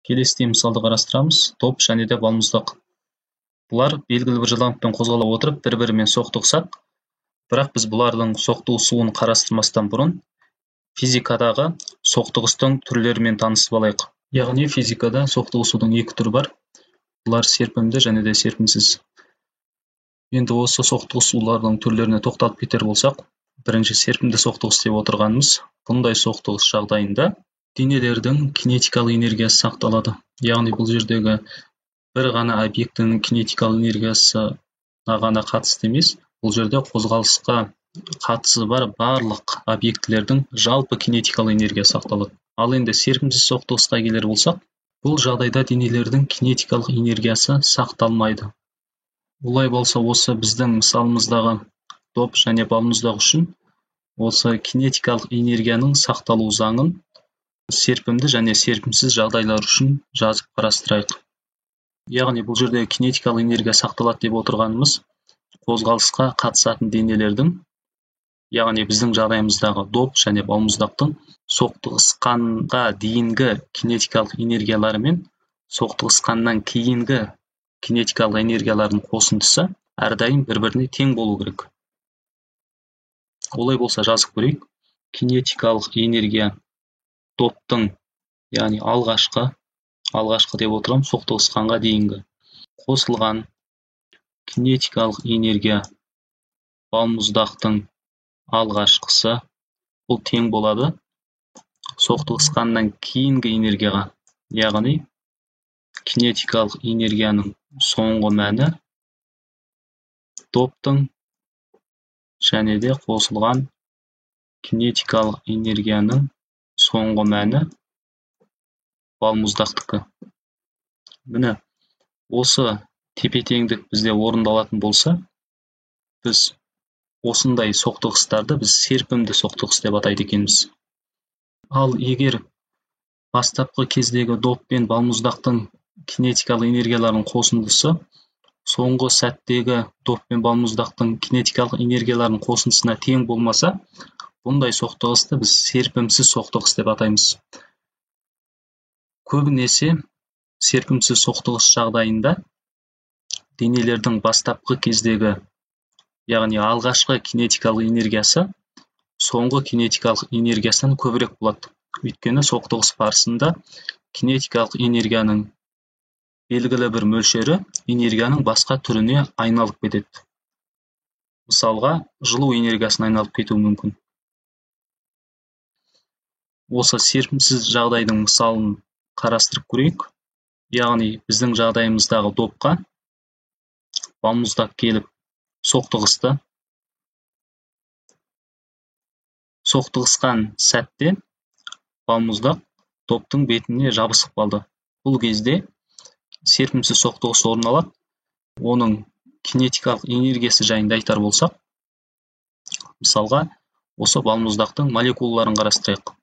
Келесідей мысалды қарастырамыз. Доп және де балмұздақ. Бұлар белгілі бір жылдамдықпен қозғала отырып бір-бірімен соқтығысады. Бірақ біз бұлардың соқтығысуын қарастырмастан бұрын физикадағы соқтығыстың түрлерімен танысып алайық. Яғни физикада соқтығысудың екі түрі бар. Бұлар серпімді және де серпімсіз. Енді осы соқтығысулардың түрлеріне тоқталып кетер болсақ, бірінші серпімді соқтығыс деп отырғанымыз, бұндай соқтығыс жағдайында денелердің кинетикалық энергиясы сақталады. Яғни бұл жердегі бір ғана объектінің кинетикалық энергиясына ғана қатысты емес, бұл жерде қозғалысқа қатысы бар барлық объектілердің жалпы кинетикалық энергиясы сақталады. Ал енді серпімсіз соқтығысқа келер болсақ, бұл жағдайда денелердің кинетикалық энергиясы сақталмайды. Олай болса, осы біздің мысалымыздағы доп және балмұздақ үшін осы кинетикалық энергияның сақталу заңын серпімді және серпімсіз жағдайлар үшін жазып қарастырайық. Яғни бұл жерде кинетикалық энергия сақталады деп отырғанымыз қозғалысқа қатысатын денелердің, яғни біздің жағдайымыздағы доп және балмұздақтың соқтығысқанға дейінгі кинетикалық энергиялары мен соқтығысқаннан кейінгі кинетикалық энергиялардың қосындысы әрдайым бір-біріне тең болу керек. Олай болса жазып көрейік. Кинетикалық энергия доптың, яғни алғашқы деп отырамын, соқтығысқанға дейінгі қосылған кинетикалық энергия балмұздақтың алғашқысы, бұл тең болады соқтығысқаннан кейінгі энергияға, яғни кинетикалық энергияның соңғы мәні доптың және де қосылған кинетикалық энергияның соңғы мәні балмұздақтікі. Міне, осы тепе-теңдік бізде орындалатын болса, біз осындай соқтығыстарды біз серпімді соқтығыс деп атайды екенбіз. Ал егер бастапқы кездегі доп пен балмұздақтың кинетикалық энергияларының қосындысы соңғы сәттегі доп пен балмұздақтың кинетикалық энергияларының қосындысына тең болмаса, бұндай соқтығысты біз серпімсіз соқтығыс деп атаймыз. Көбінесе серпімсіз соқтығыс жағдайында денелердің бастапқы кездегі, яғни алғашқы кинетикалық энергиясы соңғы кинетикалық энергиясынан көбірек болады. Өйткені соқтығыс барысында кинетикалық энергияның белгілі бір мөлшері энергияның басқа түріне айналып кетеді. Мысалға, жылу энергиясына айналып кетуі мүмкін. Осы серпімсіз жағдайдың мысалын қарастырып көрейік. Яғни біздің жағдайымыздағы допқа балмұздақ келіп соқтығысты. Соқтығысқан сәтте балмұздақ доптың бетіне жабысып қалды. Бұл кезде серпімсіз соқтығыс орын алады. Оның кинетикалық энергиясы жайында айтар болсақ, мысалға, осы балмұздақтың молекулаларын қарастырайық.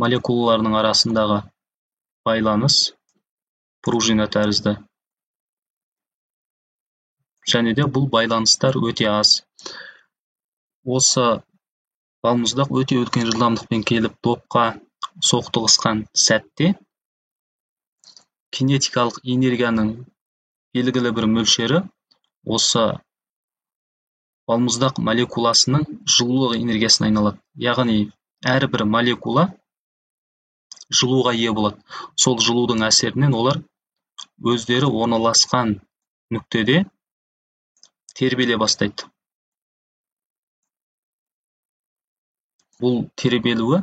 Молекулаларының арасындағы байланыс пружина тәрізді. Және де бұл байланыстар өте аз. Осы балмұздақ өте үлкен жылдамдықпен келіп допқа соқтығысқан сәтте кинетикалық энергияның белгілі бір мөлшері осы балмұздақ молекуласының жылулық энергиясына айналады. Яғни әрбір молекула жылуға ие болады. Сол жылудың әсерінен олар өздері орналасқан нүктеде тербеле бастайды. Бұл тербелуі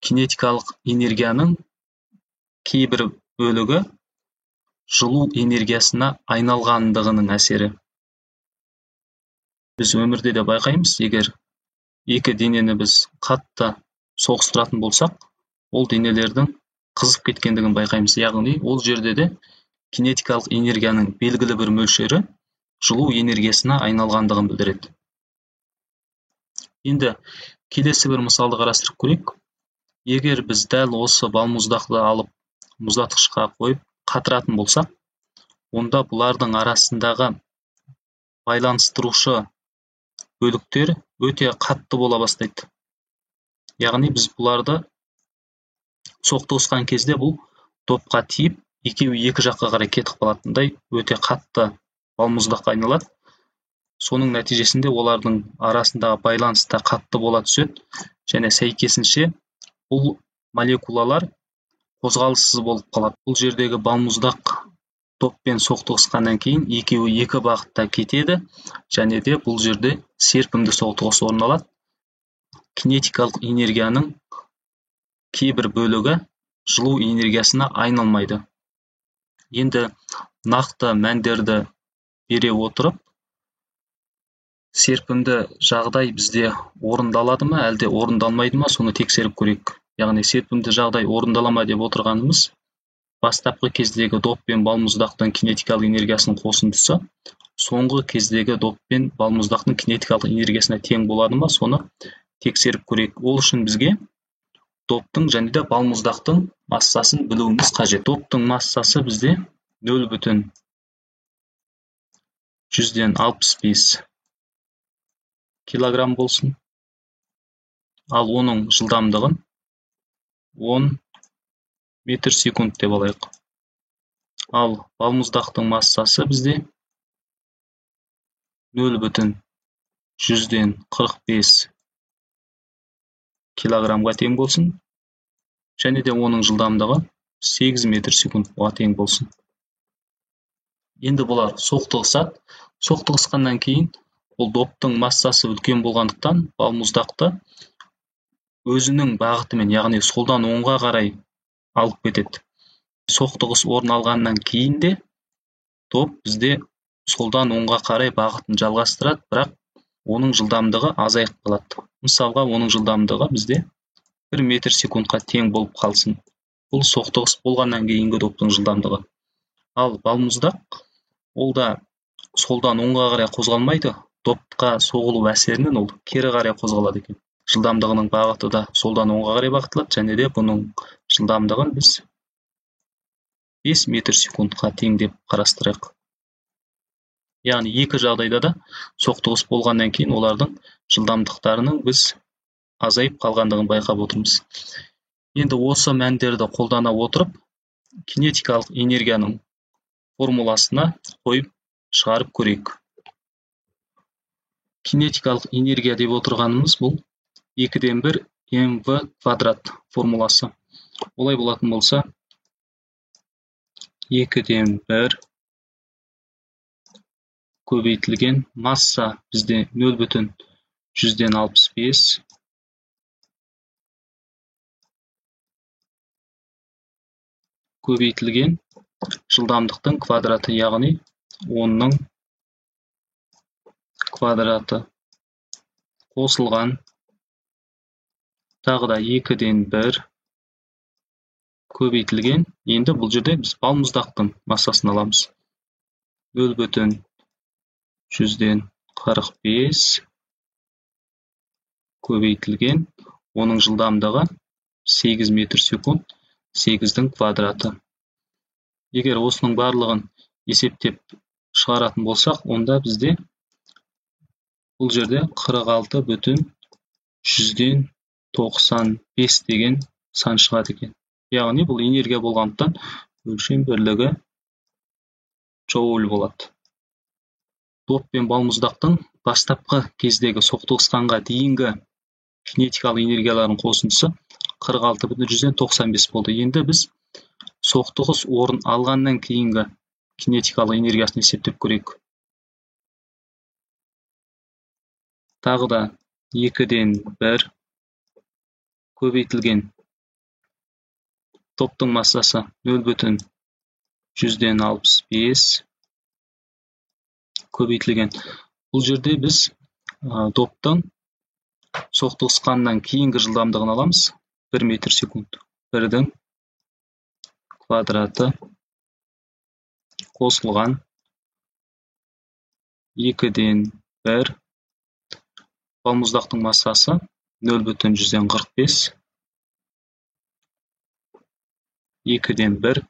кинетикалық энергияның кейбір бөлігі жылу энергиясына айналғандығының әсері. Біз өмірде де байқаймыз, егер екі денені біз қатты соғыстыратын болсақ, ол денелердің қызып кеткендігін байқаймыз. Яғни ол жерде де кинетикалық энергияның белгілі бір мөлшері жылу энергиясына айналғандығын білдіреді. Енді келесі бір мысалды қарастырып көрейік. Егер біз дәл осы балмұздақты алып мұздатқышқа қойып қатыратын болсақ, онда бұлардың арасындағы байланыстырушы бөліктер өте қатты бола бастайды. Яғни біз бұларды соқтығысқан кезде бұл допқа тиіп, екеуі екі жаққа қарай кетіп қалатындай өте қатты балмұздаққа айналады. Соның нәтижесінде олардың арасындағы байланыс та қатты бола түседі және сәйкесінше бұл молекулалар қозғалыссыз болып қалады. Бұл жердегі балмұздақ доппен соқтығысқаннан кейін екеуі екі бағытта кетеді және де бұл жерде серпімді соқтығыс орын алады. Кинетикалық энергияның кейбір бөлігі жылу энергиясына айналмайды. Енді нақты мәндерді бере отырып, серпімді жағдай бізде орындалады ма, әлде орындалмайды ма, соны тексеріп көрейік. Яғни серпімді жағдай орындала ма деп отырғанымыз, бастапқы кездегі доп пен балмұздақтың кинетикалық энергиясының қосындысы соңғы кездегі доп пен балмұздақтың кинетикалық энергиясына тең болады ма, соны тексеріп көрейік. Ол үшін бізге доптың және де балмұздақтың массасын білуіміз қажет. Доптың массасы бізде 0,65 килограмм болсын, ал оның жылдамдығын 10 метр секунд деп алайық. Ал балмұздақтың массасы бізде 0,45 килограммға тең болсын және де оның жылдамдығы 8 метр секундқа тең болсын. Енді бұлар соқтығысады. Соқтығысқаннан кейін бұл доптың массасы үлкен болғандықтан балмұздақты өзінің бағытымен, яғни солдан оңға қарай алып кетеді. Соқтығыс орын алғаннан кейін де доп бізде солдан оңға қарай бағытын жалғастырады, бірақ оның жылдамдығы азайып қалады. Мысалға, оның жылдамдығы бізде 1 метр секундқа тең болып қалсын. Бұл соқтығыс болғаннан кейінгі доптың жылдамдығы. Ал балмұздақ ол да солдан оңға қарай қозғалмайды, допқа соғылу әсерінен ол кері қарай қозғалады екен. Жылдамдығының бағыты да солдан оңға қарай бағытталады және де бұның жылдамдығын біз 5 метр секундқа тең деп қарастырайық. Яғни екі жағдайда да соқтығыс болғаннан кейін олардың жылдамдықтарының біз азайып қалғандығын байқап отырмыз. Енді осы мәндерді қолдана отырып, кинетикалық энергияның формуласына қойып шығарып көрейік. Кинетикалық энергия деп отырғанымыз бұл 2-1 mv квадрат формуласы. Олай болатын болса, 2-1 көбейтілген масса бізде 0,65 көбейтілген жылдамдықтың квадраты, яғни 10-ның квадраты қосылған тағы да 2-1 көбейтілген. Енді бұл жерде біз балмұздақтың массасын аламыз. 0,45 көбейтілген оның жылдамдығы 8 метр секунд, 8-дің квадраты. Егер осының барлығын есептеп шығаратын болсақ, онда бізде бұл жерде 46,95 деген сан шығады екен. Яғни бұл энергия болғандықтан өлшем бірлігі джоуль болады. Доп пен балмұздақтың бастапқы кездегі соқтығысқанға дейінгі кинетикалық энергияларының қосындысы 46,95 болды. Енді біз соқтығыс орын алғаннан кейінгі кинетикалық энергиясын есептеп көрейік. Тағы да 2-1 көбейтілген топтың массасы 0,65 көбейтілген. Бұл жерде біз доптың соқтығысқаннан кейінгі жылдамдығын аламыз. 1 метр секунд. 1-дің квадраты қосылған 2-1 балмұздақтың массасы 0,45 2-1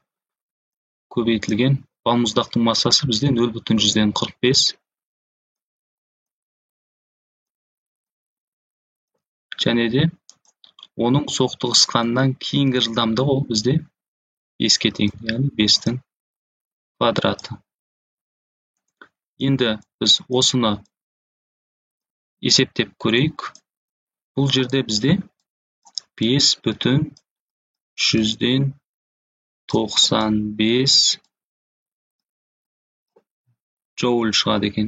көбейтілген балмұздақтың массасы бізде 0,45 Және де оның соқтығысқаннан кейінгі жылдамдығы ол бізде 5-ке тең, яғни 5-тің квадраты. Енді біз осыны есептеп көрейік. Бұл жерде бізде 5,95 джоуль шығады екен.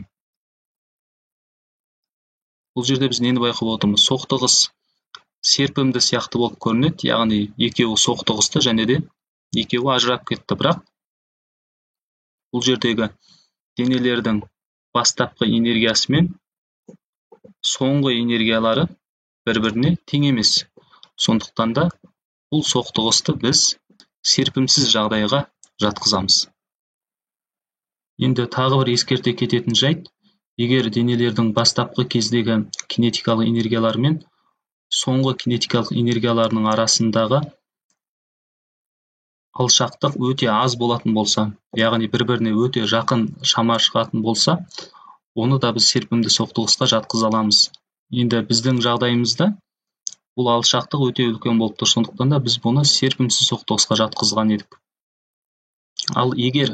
Бұл жерде біз нені байқап отырмыз? Соқтығыс серпімді сияқты болып көрінеді, яғни екеуі соқтығысты және де екеуі ажырап кетті. Бірақ бұл жердегі денелердің бастапқы энергиясы мен соңғы энергиялары бір-біріне тең емес. Сондықтан да бұл соқтығысты біз серпімсіз жағдайға жатқызамыз. Енді тағы бір ескерте кететін жайт, егер денелердің бастапқы кездегі кинетикалық энергиялары мен соңғы кинетикалық энергияларының арасындағы алшақтық өте аз болатын болса, яғни бір-біріне өте жақын шама шығатын болса, оны да біз серпімді соқтығысқа жатқыза аламыз. Енді біздің жағдайымызда бұл алшақтық өте үлкен болып тұр, сондықтан да біз бұны серпімсіз соқтығысқа жатқызған едік. Ал егер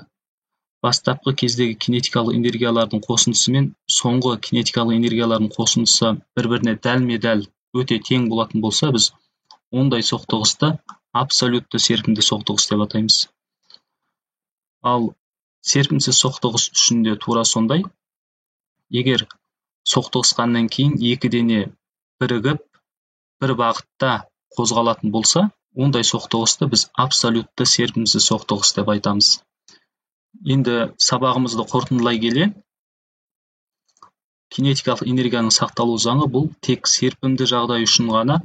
бастапқы кездегі кинетикалық энергиялардың қосындысы мен соңғы кинетикалық энергиялардың қосындысы бір-біріне дәлме-дәл өте тең болатын болса, біз ондай соқтығысты абсолютті серпімді соқтығыс деп атаймыз. Ал серпімсіз соқтығыс үшін де тура сондай. Егер соқтығысқаннан кейін екі дене бірігіп, бір бағытта қозғалатын болса, ондай соқтығысты біз абсолютті серпімсіз соқтығыс деп айтамыз. Енді сабағымызды қорытындылай келе, кинетикалық энергияның сақталу заңы бұл тек серпімді жағдай үшін ғана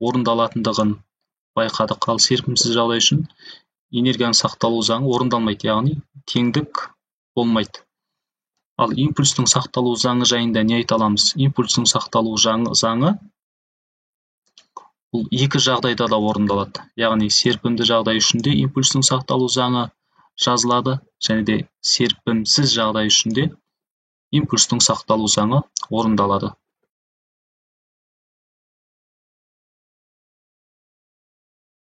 орындалатындығын байқадық. Ал серпімсіз жағдай үшін энергияның сақталу заңы орындалмайды, яғни теңдік болмайды. Ал импульстің сақталу заңы жайында не айта аламыз? Импульстің сақталу заңы бұл екі жағдайда да орындалады. Яғни серпімді жағдай үшін де импульстің сақталу заңы жазылады, және де серпімсіз жағдай үшін де импульстің сақталу заңы орындалады.